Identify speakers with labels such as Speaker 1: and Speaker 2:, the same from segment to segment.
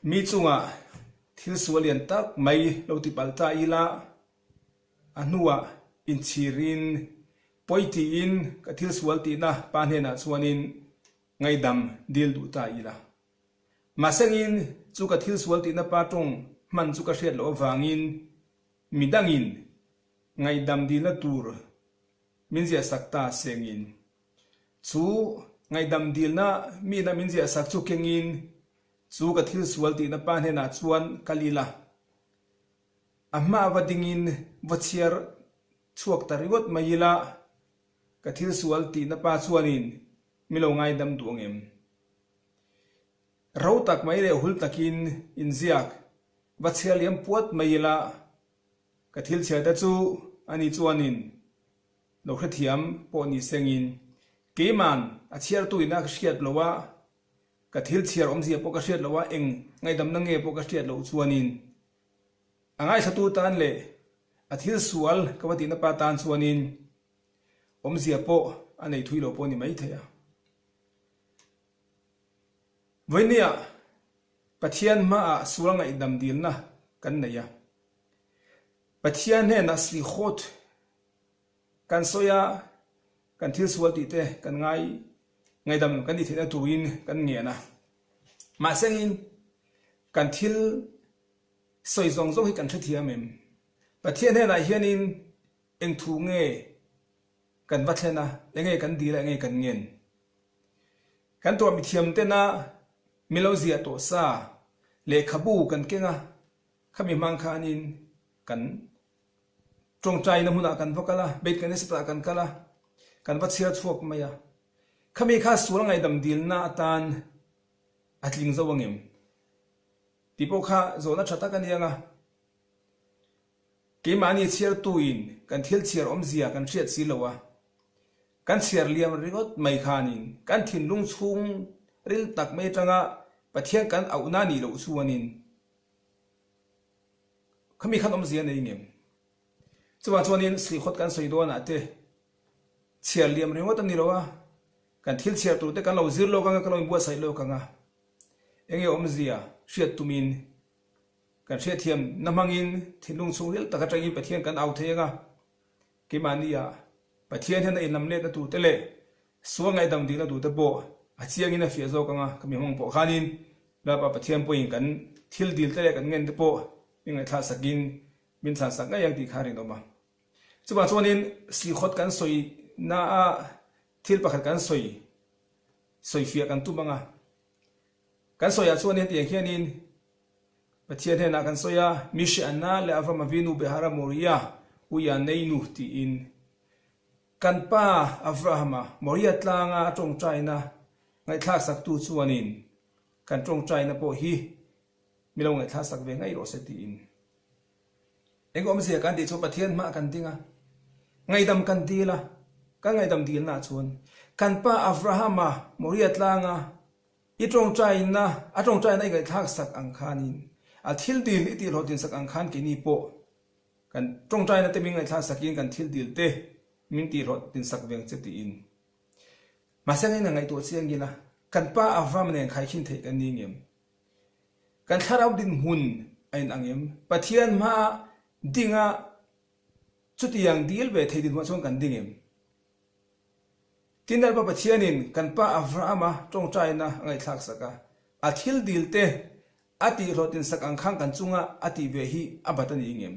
Speaker 1: Mi chungah thil sual lian tak mai lo ti palh ta ila, a hnuah inchhirin pawi tiin ka thil sual tihna pa hnenah chuanin ngaihdam dil duh ta ila. Mahsengin chu ka thil sual tihna pa tawng hman chu ka hriat loh avangin midangin ngaihdam dilna tur min ziahsak ta sengin chu ngaihdam dilna mina min ziahsak chu kengin chu ka thil sual tihna pa hnenah chuan kal ila. A hma va dingin va chhiar chhuak ta ringawt mai ila ka thil sual tihna pa chuanin mi lo ngaidam duh ang em? Ro tak mai leh hul takin inziak va chhiar liam puat mai ila ka thil chhiar te chu ani chuanin lo hrethiam pawh ni sengin keiman a chhiartu ina ka hriat lo a, ka thil chhiar awmzia pawh ka hriat lo a, eng ngaihdamna nge pawh ka hriat loh chuanin a ngaithlatu tan leh a thil sual ka va tihna pa tan chuanin awmzia pawh a nei thui lo pawh a ni maithei a. Vawinia Pathian hmaah sual ngaihdam dilna kan nei a. Pathian hnenah slichot kan sawi a, kan thil sual tih te kan ngai ngaihdam kan tih theihna turin kan ngen a. Mahsengin kan thil sawi zawng zawng hi kan hrethiam em? Pathian hnenah hianin eng thu nge kan va thlen a, enge kan dil a, enge kan ngen? Kan tuah mithiam tena mi lo ziah tawh sa lehkhabu kan keng a, khami hmang khanin kan tawngtaina hmunah kan va kal a, Beit Knesset-ah kan kal a, kan va chhiar chhuak mai a. Khami kha sual ngaihdam dilna atan a tling zo angem? Tih pawh kha zawhna tha tak a ni ang a. Keimahni chhiartuin kan thil chhiar awmzia kan hriat si lo a, kan chhiar liam ringawt mai khanin kan thinlung chhung ril tak mai atanga Pathian kan auhna nih loh chuanin khami khan awmzia nei ngem. Chuvang chuanin sihawt kan sawi dawnah te chhiar liam ringawt a ni lo a, kan thil chhiar tur te kan lo zir lawk anga kan lo inbuatsaih lawk anga enge awmzia hriat tumin Kan hriatthiam na hmangin thinlung chhungril tak atangin Pathian kan au thei anga, keimahnia Pathian hian a inlam letna turte leh sual ngaihdam dikna turte pawh a chiangin a fiah zawk anga ka mi hmang pawh khanin Lalpa Pathian pawhin kan thil dilte leh kan ngente pawh min ngaihthlak sakin min thlan sak ngei ang tih kha a rinawm a. Chuvang chuanin sihawt kan sawi naah thil pakhat kan sawi sawifiah kan tum anga, kan sawiah chuan hetiang hianin Pathian hnenah kan sawi a, Mishe-ana leh Avram Avinu Behara Moria Uia Neinu tiin. Kan pa Avrahama Moria tlanga a tawngtaina ngaihthlak saktu chuanin kan tawngtaina pawh hi mi lo ngaihthlak sak ve ngei rawh se tiin. Eng awmzia kan tih chu Pathian hmah kan ding a, ngaihdam kan dil a, kan ngaihdam dilnaah chuan kan pa Avrahama Moria tlanga I tawngtaina, a tawngtaina i ngaihthlak sak ang khanin, a thil dil i tihhlawhtlin sak ang khan keini pawh kan tawngtaina te min ngaihthlak sakin kan thil dil te min tihhlawhtlin sak veng che tiin. Mahse ang in a ngaihtuah chiang ila, kan pa Avram nen khaikhin theih kan ni ngem? Kan thlarau dinhmun a in ang em? Pathian hma dinga chutiang dil ve thei dinhmunah chuan kan ding em? Tin, Lalpa Pathianin kan pa Avrahama tawngtaina a ngaihthlak sak a, a thil dil te a tihhlawhtlin sak ang khan kan chunga a tih ve hi a bat a ni ngem?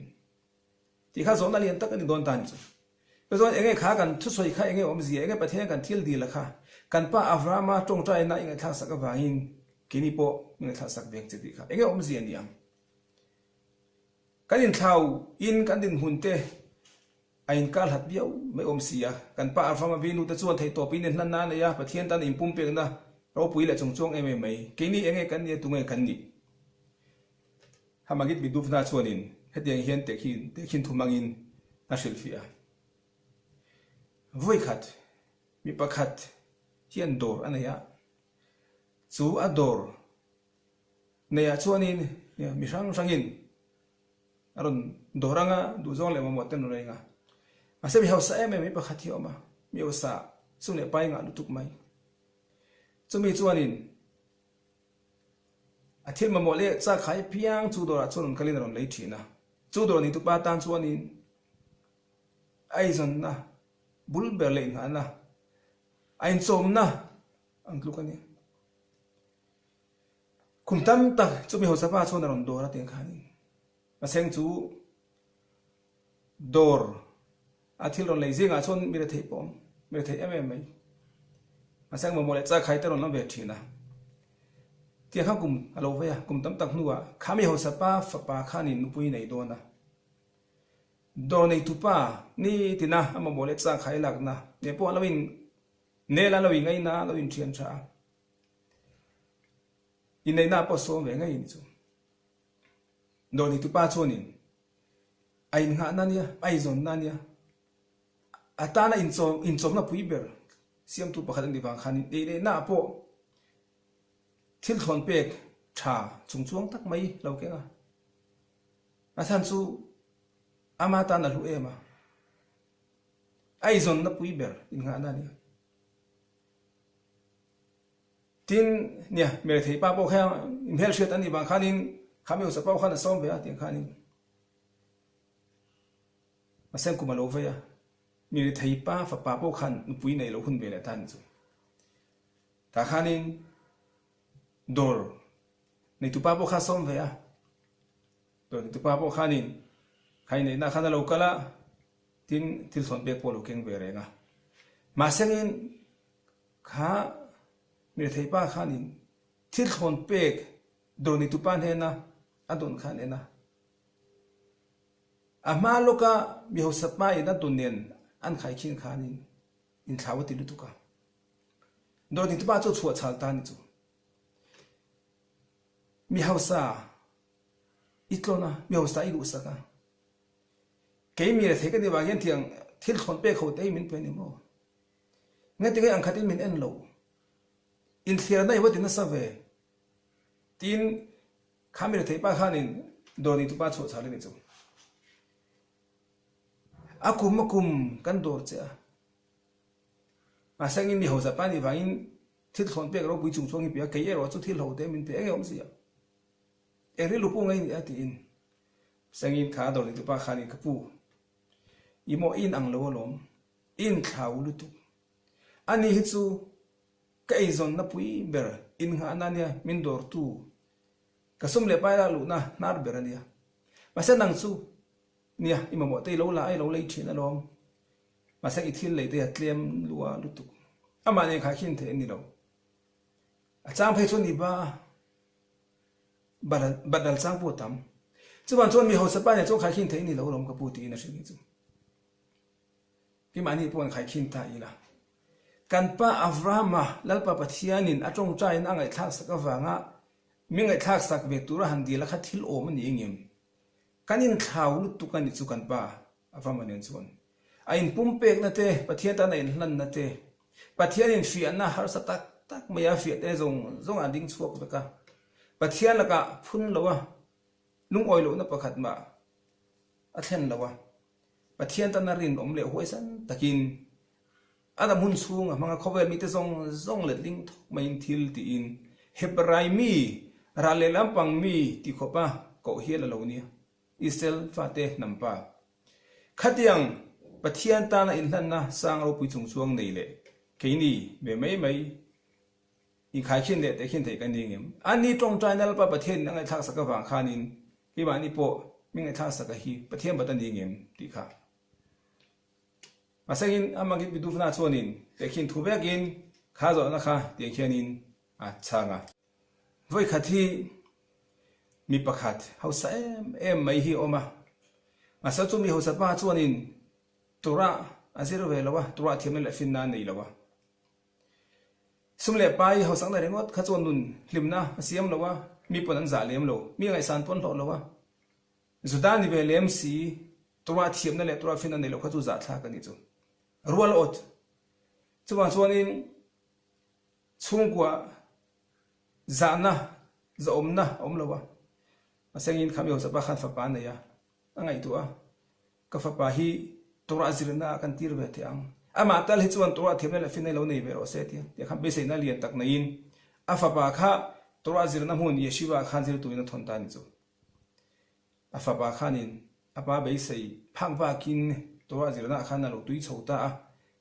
Speaker 1: Tih kha zawhna lian tak a ni dawn ta ni chu. Tichuan, enge kha kan thusawi kha enge awmzia, enge Pathian kan thil dil a kha kan pa Avrahama tawngtaina i ngaihthlak sak avangin keini pawh min ngaihthlak sak veng che tih kha enge awmzia ni ang? Kan inthlau in kan dinhmun te A inkar hlat viau mai awm si a, kan pa Arfam a vinu te chuan theihtawpin inhlanna a nei a, Pathian tan inpumpekna ropui leh chungchuang em em mai. Keini enge kan nih a tunge kan nih? Hamagit Miduvna chuanin hetiang hian tehkhin tehkhin thu hmangin a hrilhfiah a. Vawikhat mi pakhat hian dawr a nei a, chu a dawr neiah chuanin mi hrang hrangin A rawn dawr anga duhzawng leh mamawh te an rawn reng a. Mahse mi hausa em em hi pakhat hi a awm a, mi hausa sum leh pai ngah lutuk mai. Chumi chuanin A thil mamawh leh chak hai piang chu dawrah chuan rawn kalin a rawn lei thin a. Chu dawr neitupa tan chuanin a eizawnna bul ber leh inngahna, a inchawmna ang tluk a ni. Kum tam tak chu mi hausa pa chuan a rawn dawr a tiang khanin a seng chu Dawr a thil rawn lei zingah chuan mi rethei pawh a awm, mi rethei em em mai. Mahse ang mamawh leh chak hai te rawn lam ve thin a. Tiang khan kum a lo vei a, kum tam tak hnuah kha mi hausa pa fapa khanin nupui nei dawn a. Dawr neitu pa nitina a mamawh leh chak hai lakna nen pawh a lo in nel a, a lo ingaina a, a lo inthian tha a. Inneihna pawh sawm ve ngei a ni chu. Dawr neitu pa chuanin A innghahna nia, a eizawnna nia, a tana inchawmna pui ber siamtu pakhat a nih vang khanin eineihnaah pawh thil thlawn pek tha chungchuang tak mai lo keng a. A chhan chu ama tan a hlu em a, a eizawnna pui ber innghahna a nia. Tin, nia, Merethei pa pawh kha inhmelhriat a nih vang khanin kha mi hausa pawh khan a sawm ve a tih ang khanin a sen kum a lo vei a, Merethei pa fapa pawh khan nupui nei lo hun ve leh ta a ni chu. Tah khanin dawr neitu pa pawh kha a sawm ve a, dawr neitu pa pawh khanin kha inneihna khan a lo kal a, tin thil thawn pek pawh a lo keng ve reng a. Mahsengin Kha mirethei pa khanin thil thlawn pek dawrneitu pa hnena a dawn khan en a. A hma lawka mi hausa pa in a dawn nen an khaikhin khanin inthlau a ti lutuk a. Dawrneitu pa chu a chhuah chhal ta a ni chu. Mi hausa i tlawn a, mi hausa i duhsak a. Kei mirethei ka nih vang hian tiang thil thlawn pek ho te hi min pe a ni maw? Ngatinge ang khatin min en lo? Inthliarna i va ti nasa ve? Tiin kha mi rethei pa khanin dawr neitu pa chhuah chhal a ni chu. A kum a kum kan dawr che a. Mahse angin mi hausa pa nih vangin thil thlawn pek ropui chung chuang hi pe a, kei erawh chu thil ho te min pe eng e awmzia. Eng rilru pawh ngei ni a tiin sangin kha dawr neitu pa khanin ka pu i maw in ang lo alawm. Inthlau lutuk. Ani hi chu ka eizawnna pui ber innghahna ania, min dawrtu, ka sum leh pai lak luhna hnar ber ania. Mahse nang chu nia i mamawh te i lo la a, i lo lei thin alawm. Mahse i thil lei te hi a tlem lua lutuk. Amah nen khaikhin theih a ni lo. A chang phei chuan i ba a, bat dal chang pawh a tam. Chuvang chuan mi hausa pa nen chuan khaikhin theih a ni lo alawm ka pu tiin a hrilh hi chu. Keimahni pawh an khaikhin ta ila. Kan pa Avrahama Lalpa Pathianin a tawngtaiin a ngaihthlaksak avanga mi ngaihthlaksak ve tura han dil a kha thil awm a ni engem? Kan inthlau lutuk a ni chu kan pa Avrahama nen chuan. A inpumpekna te, Pathian tan a inhlanna te, Pathianin fiahna harsa tak tak mai a fiah te zawng zawng a ding chhuak vek a. Pathian lakah phun lo a, lungawi lohna pakhat mah a thlen lo a. Pathian tana rinawm leh huaisan takin a dam hun chhung a hmang a, khawvel mite zawng zawng letling thawk maiin thil tiin Hebrai mi, ral leh lampang mi ti khawpa koh hial a lo nia, Israel fate hnam pa. Khatiang Pathian tana inhlanna sang ropui chung chuang nei leh keini ve mai mai Inkhaikhin leh tehkhin theih ka ni ngem? Ani tawngtai Lalpa Pathianin a ngaihthlak sak avang khanin keimahni pawh min ngaihthlak sak a hi Pathian bat a ni ngem tih kha. Mahsengin a Magid Biduvna chuanin tehkhin thu vekin kha zawhna kha tiang khianin a chhang a. Vawikhat hi mi pakhat hausa em em mai hi a awm a, mahse chu mi hausa pa chuanin Torah a zir ve lo a, Torah thiamna leh finna a nei lo a. Sum leh pai hausakna ringawt kha chuan nun hlimna a siam lo a, mi pawn an zah lem lo, mi ngaihsan pawn hlawh lo a. Juda ni ve lem si, Torah thiamna leh Torah finna nei lo kha chu zahthlak a ni chu. Rual awt. Chuvang chuanin chhungkua zahna, zahawmna a awm lo a. Mahsengin kha mi hausa pa khan fapa a nei a, a ngaihtuah a. Ka fapa hi Torah zirna ah kan tir ve teh ang. Amah tal hi chuan Torah thiamna leh finna hi lo nei ve rawh se tia tiah khan beiseina lian tak neiin a fapa kha. Torah zirna hmun Yeshiva ah khan zir turin a thawn ta a ni chu. A fapa khanin a pa beisei phak vakin Torah zirna ah khan a lo tui chho ta a,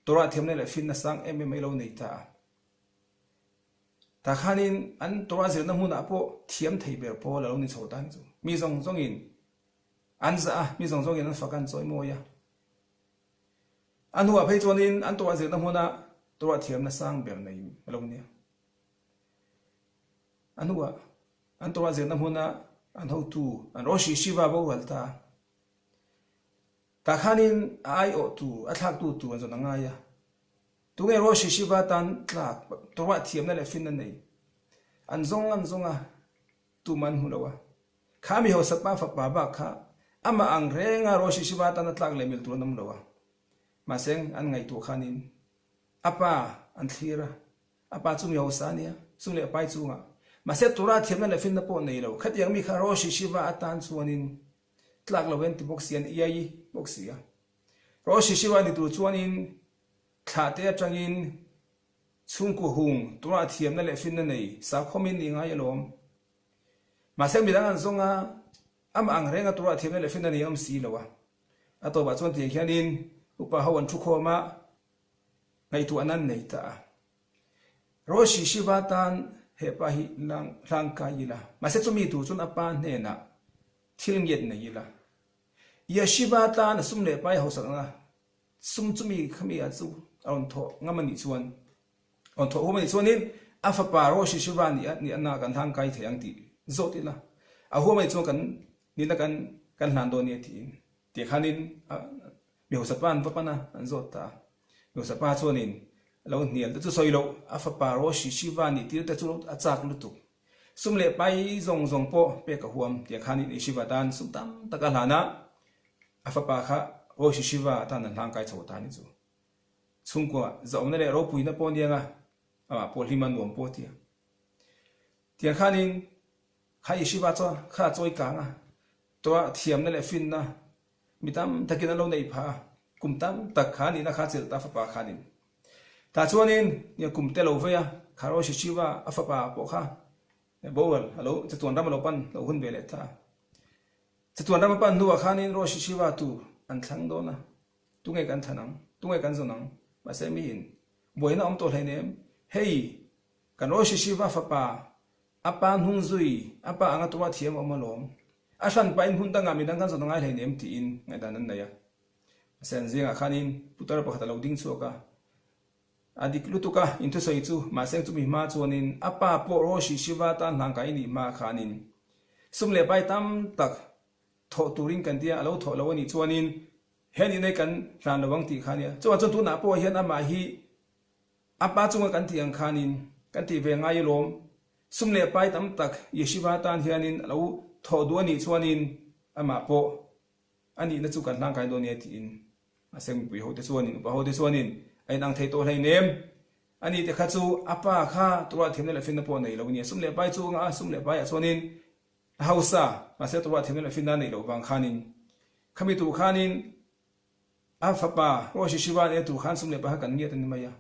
Speaker 1: Torah thiamna leh finna sang em em a lo nei ta a. Tah khanin an Torah zirna hmunah pawh thiam thei ber pawl a lo ni chho ta a ni chu. Mi zawng zawngin an zah a, mi zawng zawngin an fak a, an chawi mawi a. A hnuah phei chuanin an Torah zirna hmuna Torah thiamna sang ber nei a lo nia. A hnuah an Torah zirna hmuna an hotu an Rosh Yeshiva boral ta a. Tah khanin a aiawhtu, a thlaktu tur an zawn a ngai a. Tunge Rosh Yeshiva tan tlak Torah thiamna leh finna nei? An zawng an zawng a, tumah an hmu lo a. Kha mi hausa pa fapa bak kha amah ang renga Rosh Yeshiva tan a tlak leh mil tur an awm lo a. Mahse an ngaihtuah khanin a pa an thlir a, a pa chu mi hausa a nia, sum leh pai chungah. Mahse Torah thiamna leh finna pawh nei lo, khatiang mi kha Rosh Yeshiva atan chuanin tlak lo en ti bawk si an iai bawk si a. Rosh Yeshiva ni tur chuanin thlah te atangin chhungkaw hung Torah thiamna leh finna nei sakhawmin ni ngai alawm. Mahse midang an zawng a, amah ang renga Torah thiamna leh finna nei a awm si lo a. A tawpah chuan tiang hianin upa ho an thu khawm a, ngaihtuahna an nei ta a. Rosh Yeshiva tan he pa hi hlangkai ila, mahse chumi tur chuan a pa hnenah thil ngiat nei ila. Yeshiva tan a sum leh pai hausakna sum chumi khami ah chu a rawn thawh ngam a nih chuan, a rawn thawh huam a nih chuanin a fapa Rosh Yeshiva nih a nih ana kan hlangkai thei ang tih zawt ila, a huam a nih chuan kan nihna kan kan hlan dawn nia tiin tih khanin a Mi hausa pa an va pan a, an zawt ta a. Mi hausa pa chuanin a lo hnial te chu sawi loh, a fapa Roshi Shiva nih tir te chu a chak lutuk. Sum leh pai zawng zawng pawh pek a huam tiang khanin ei Shiva tan sum tam tak a hlan a, a fapa kha Roshi Shiva atan an hlangkai chho ta a ni chu. Chhungkua zahawmna leh ropuina pawh aniang a, amah pawh hlima nuam pawh a ti a. Tiang khanin kha Yeshiva chuan kha a chawi kang a, Tuah thiamna leh finna mi tam takin an lo neih phah a, kum tam tak kha nihna kha chelh ta fapa khanin. Tah chuanin nia kum te lo vei a, kha Rosh Yeshiva a fapa pawh kha boral a lo chatuan ram a lo pan lo hun ve leh ta a. Chatuan ram a pan hnuah khanin Rosh Yeshiva tur an thlang dawn a, tunge kan thlan ang, tunge kan zawn ang, mahse miin buaina awm tawh hleinem, hei kan Rosh Yeshiva fapa A pa hnung zui, a pa anga tuah thiam a awm alawm. A hran pahin hmun dangah midang kan zawt a ngai hleinem tiin ngaihdan an nei a. Mahse an zingah khanin putar pakhat a lo ding chhuak a. A dik lutuk a, inthusawi chu, mahse chumi hma chuanin a pa pawh Roshi Shiva tan hlangkai i nih hma khanin sum leh pai tam tak thawh turin kan tia a lo thawh lo a nih chuanin he nihna hi kan hlan lo ang tih kha a nia. Chuvang chuan tunah pawh hian amah hi A pa chunga kan tih ang khanin kan tih ve ngai alawm. Sum leh pai tam tak Yeshiva tan hianin a lo thawh duh a nih chuanin amah pawh a nihna chu kan hlangkai dawn nia tiin a seng mipui hote chuanin upa hote chuanin a inang thei tawh hleinem. A ni te kha chu a pa kha Torah thiamna leh finna pawh a nei lo nia. Sum leh pai chu a ngah a, sum leh paiah chuanin a hausa, mahse Torah thiamna leh finna a neih loh vang khanin khami tur khanin A fapa Roshi Shiva nen tur khan sum leh paha kan ngiat a ni mai a.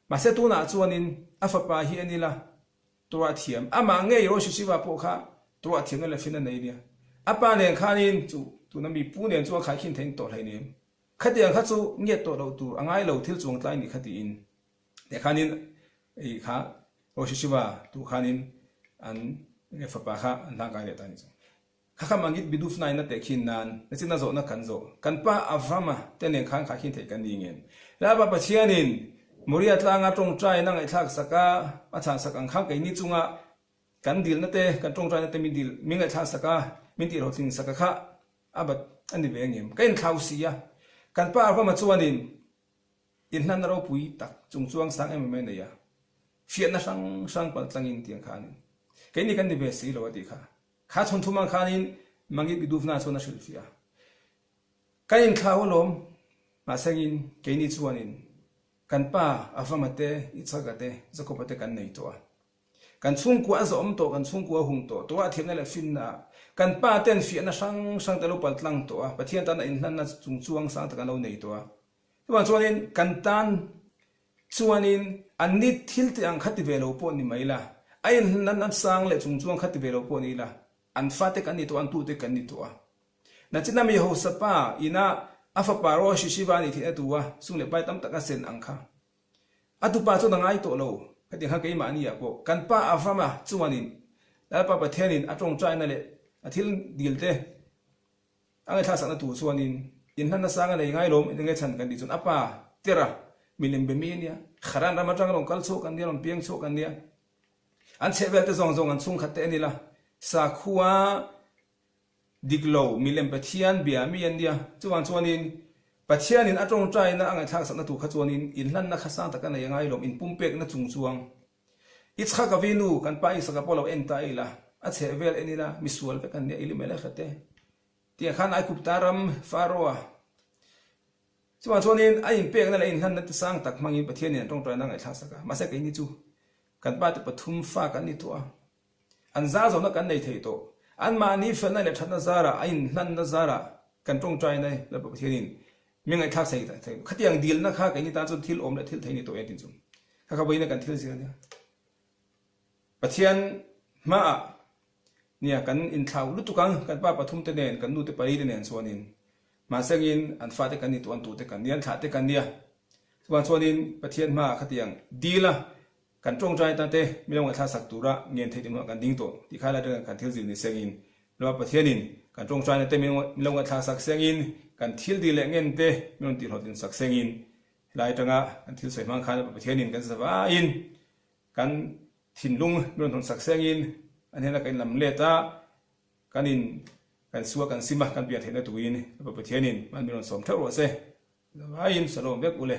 Speaker 1: Mahse tunah chuanin a fapa hi a ni la, Torah thiam. Amah ngei Roshi Shiva pawh kha Torah thiamna leh finna nei nia. A pa nen khanin chu tuna mi pu nen chuan khaikhin theih tawh hleinem. Khatiang kha chu ngiat tawh loh tur a ngai lo thil chuang tlai nih kha tiin teh khanin ei kha Roshi Shiva tur khanin an fapa kha an hlangkai leh ta a ni chu. Kha kha mangit bidufna in a teh khin nan na chin a zawhna kan zawh. Kan pa Avrama te nen khan kha khin theih kan ni ngen. Lapa Pathianin Moria tlanga tawngtai na ngaihthlak sak a, a chhan sak ang khan keini chunga kan dilna te, kan tawngtaina te min dil, min ngaihthlak sak a, min tih hlawhtling sak a kha a bat a ni ve ngem. Ka inthlau si a. Kan pa Avrama chuanin inhlanna ropui tak chung chuang sang em em a nei a, fiahna hrang hrang paltlangin tiang khanin keini kan ni ve si lo a tih kha. Kha chhunthum ang khanin Mangit Biduvna chuan a hrilhfiah a. Kan inthlau alawm, mahsengin keini chuanin kan pa Avrama te, Isaka te, Jakoba te kan nei tawh a. Kan chhungkua a zawhawm tawh, kan chhungkua a hung tawh, Torah thiamna leh finna ah kan pa ten fiahna hrang hrang te lo paltlang tawh a, Pathian tana inhlanna chung chuang sang tak an lo nei tawh a. Chuvang chuanin kan tan Chuanin an ni thil tih ang kha ti ve lo pawh ni mai la. A inhlanna sang leh chungchuang kha ti ve lo pawh ni ila, an fate kan ni tawh a, an tute kan ni tawh a. Nachina mi hausa pa ina a fapa Rosh Yeshiva a nih theihna tura sum leh pai tam tak a sen ang kha. A tupa chuan a ngai tawh lo. Hetiang khan keimahni ah pawh kan pa Avrama chuanin Lalpa Pathianin a tawngtaina leh a thil dil te a ngaihthlaksak tur chuanin inhlanna sang a nei ngai lawm enge chhan kan tih chuan a pa Tera milem be mi a nia, Haran ram atanga rawn kal chhuak an nia, rawn piang chhuak an nia. An chhehvel te zawng zawng an chhungkhat te a ni la, sakhua Dik lo, milem Pathian bia mi an nia. Chuvang chuanin, Pathianin a tawngtaina a ngaihthlaksakna tur kha chuanin inhlanna kha sang tak a nei a ngai lawm, inpumpekna chung chuang. Ichhak a vi nu, kan pa Isaka pawh lo en ta ila, a chheh vel en ila, misual vek an nia, Elimelech a te. Tiang khan Aigupta ram Pharaoh-a. Chuvang chuanin, a inpekna leh a inhlanna te sang tak hmangin Pathianin an tawngtaina a ngaihthlaksak a. Mahse keini chu kan pa te pathum fa kan ni tawh a. An zar zawhna kan nei thei tawh. Anmahni felna leh thatna zarah, a inhlanna zarah kan tawngtaina hi Lalpa Pathianin mi ngaihthlak thei thei. Khatiang dilna kha keini tan chuan thil awm leh thil thei ni tawh engtin chu. Kha kha vawiina kan thil zir ania. Pathian hmaah nia kan inthlau lutuk ang, kan pa pathumte nen, kan nute palite nen chuanin mahsengin an fate kan ni tawh, an tute kan nia, an thlahte kan nia. Chuvang chuanin Pathian hmaah khatiang dila Kan tawngtai tan te mi lo ngaihthla sak tura ngen theih ding hunah kan ding tawh tih kha lai atanga kan thil zir ni sengin Lova Pathianin kan tawngtaina te mi lo ngaihthla sak sengin kan thil dil leh ngen te mi rawn tihhlawhtlin sak sengin helai atanga kan thil sawi hmang khan Lova Pathianin kan zavaiin kan thinlung mi rawn hawn sak sengin a hnena kan inlam let a kan in kan sual kan sim a kan pian theihna turin Lova Pathianin hman mi rawn sawm theuh rawh se. Zavaiin Shalom vek u le.